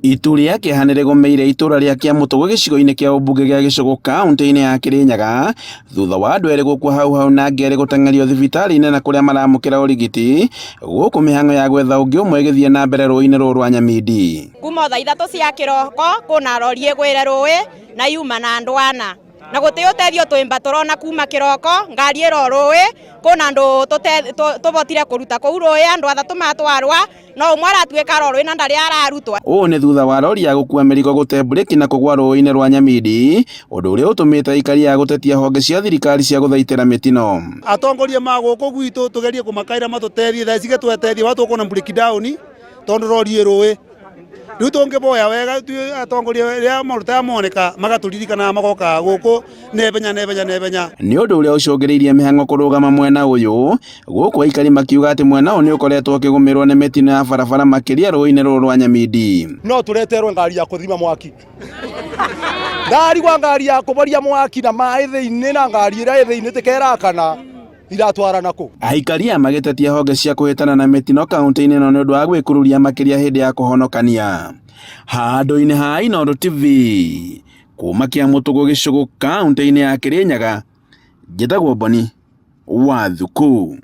Itu rĩa kĩeha nĩrĩgũmĩire itũra rĩa Kĩamũtũgũ gĩcigo-inĩ kĩa ũmbunge gĩa Gĩcũgũ kaũntĩ-inĩ ya Kĩrĩnyaga thutha wa andũ erĩ gũkua hau hau na angĩ erĩ gũteng'erio thibitarĩ-inĩ na kũrĩa maramũkĩra ũrigiti gũkũ mĩhang'o ya gwetha ũngĩ ũmwe ĩgĩthiĩ na mbere rũĩ-inĩ rũrũ rwa Nyamindi. Kuma thaa 3 cia kĩroko kwĩna rori ĩgwĩre rũĩ na yuma na andũ ana na gũtĩ ũtethio twĩmba tũrona kuma kĩroko ngari ĩro rũĩ kwĩna andũ tũbotire kũruta kũu rũĩ andũ 3 matwarwa no ũmwe aratuĩka ro rũĩ na ndarĩ ararutwo. Ũũ nĩ thutha wa rori ya gũkua mĩrigo gũte mburĩki na kũgwa rũĩ-inĩ rwa Nyamindi, ũndũ ũrĩa ũtũmĩte aikari a gũtetia honge cia thirikari cia gũthaitĩra mĩtino. Atongoria ma gũkũ gwitũ tũgerie kũmakaĩra matũtethie thaa ici gĩtwetethie watũkona breakdown tondũ rori ĩ rũĩ. Rĩu tũngĩboya wega ithuĩ atongoria rĩrĩa maũndũ ta maya moneka magatũririkana magoka gũkũ nebenya nebenya nebenya. Nĩ ũndũ ũrĩa ũcũngĩrĩirie mĩhang'o kũrũgama mwena ũyũ, gũkũ aikari makiuga atĩ mwena ũyũ nĩ ũkoretwo ũkĩgũmĩrwo nĩ mĩtino ya barabara makĩria rũĩ-inĩ rũrũ rwa Nyamindi. No tũreterwo ngari ya kũthima mwaki ndarigwa ngari ya kũboria mwaki na maĩ thĩinĩ na ngari ĩrĩa ĩ thĩinĩ tĩkerakana iratwarana kũ. Aikari aya magĩtetia honge cia kũhĩtana na mĩtino kaũntĩ-inĩ ĩno nĩ ũndũ wa gwĩkururia makĩria hĩndĩ ya kũhonokania. Handũ-inĩ ha Inooro TV, kuma Kĩamũtũgũ Gĩcũgũ kaũntĩ-inĩ ya Kĩrĩnyaga, njĩtagwo Boni wa Thuku.